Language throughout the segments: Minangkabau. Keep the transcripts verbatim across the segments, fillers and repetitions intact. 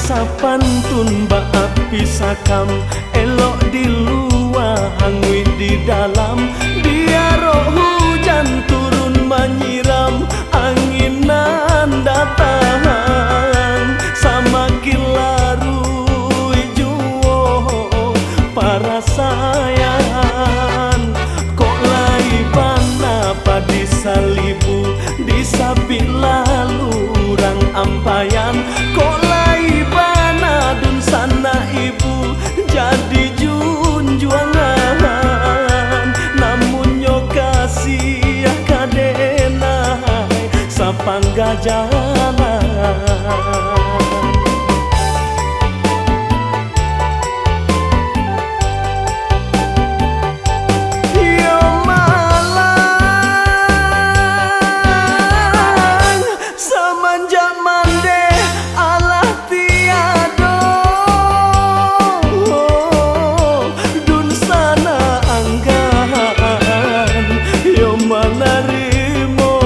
Sapantun baapi sakam, elok di lua, hanguik di dalam. Di arok hujan turun manyiram, angin nan datang samakin laruik juo parasaian. Kok lai bana padi salibu, disabik lalu urang ampaian. Kok lai bana dunsanak ibu jadi junjuangan. Namunnyo kasiah ka denai sapangga jalan. Iyo malang, samanjak mandeh alah tiado, dunsanak anggan yo manarimo.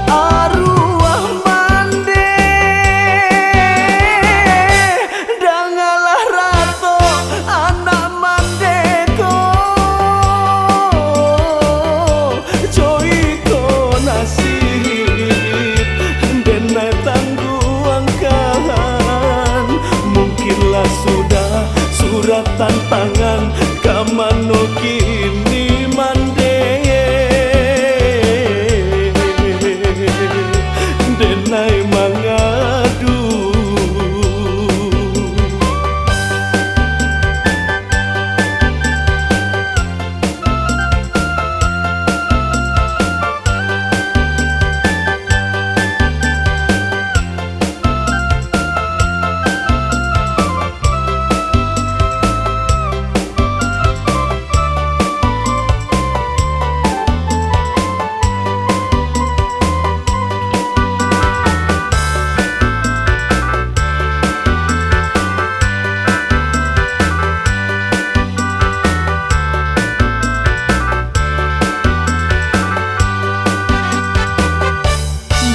Aruah mandeh, dangalah ratok anak mandeh ko. Coi ko nasib denai tangguangkan. Mungkinlah sudah surat tantangan, ka mano kini mandeh denai mangadu.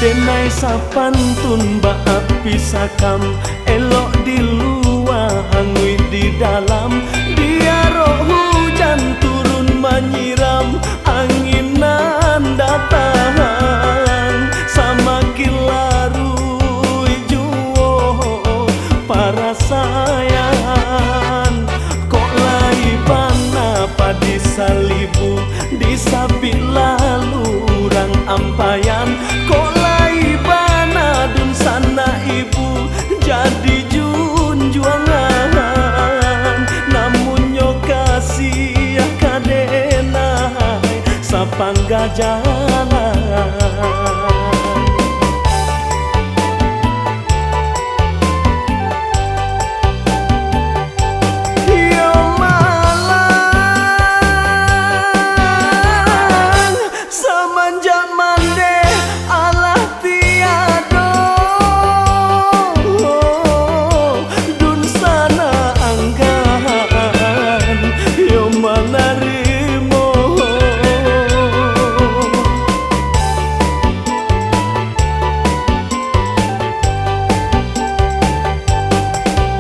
Denai sapantun baapi sakam, elok di lua, hanguik di dalam. Di arok hujan turun manyiram, angin nan datang samakin laruik juo parasaian. Kok lai bana padi salibu, disabik lalu urang ampaian. Kok lai bana dunsanak ibu jadi junjuangan. Namunnyo kasiah ka denai sapangga jalan. Iyo malang, samanjak mandeh alah tiado, dunsanak anggan yo manarimo.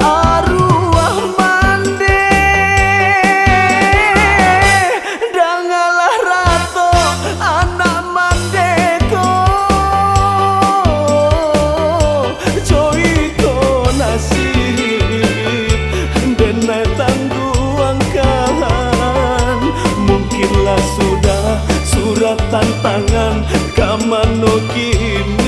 Aruah mandeh, dangalah ratok anak mandeh ko. Coi ko nasib denai tangguangkan. Mungkinlah sudah surat tantangan, ka mano kini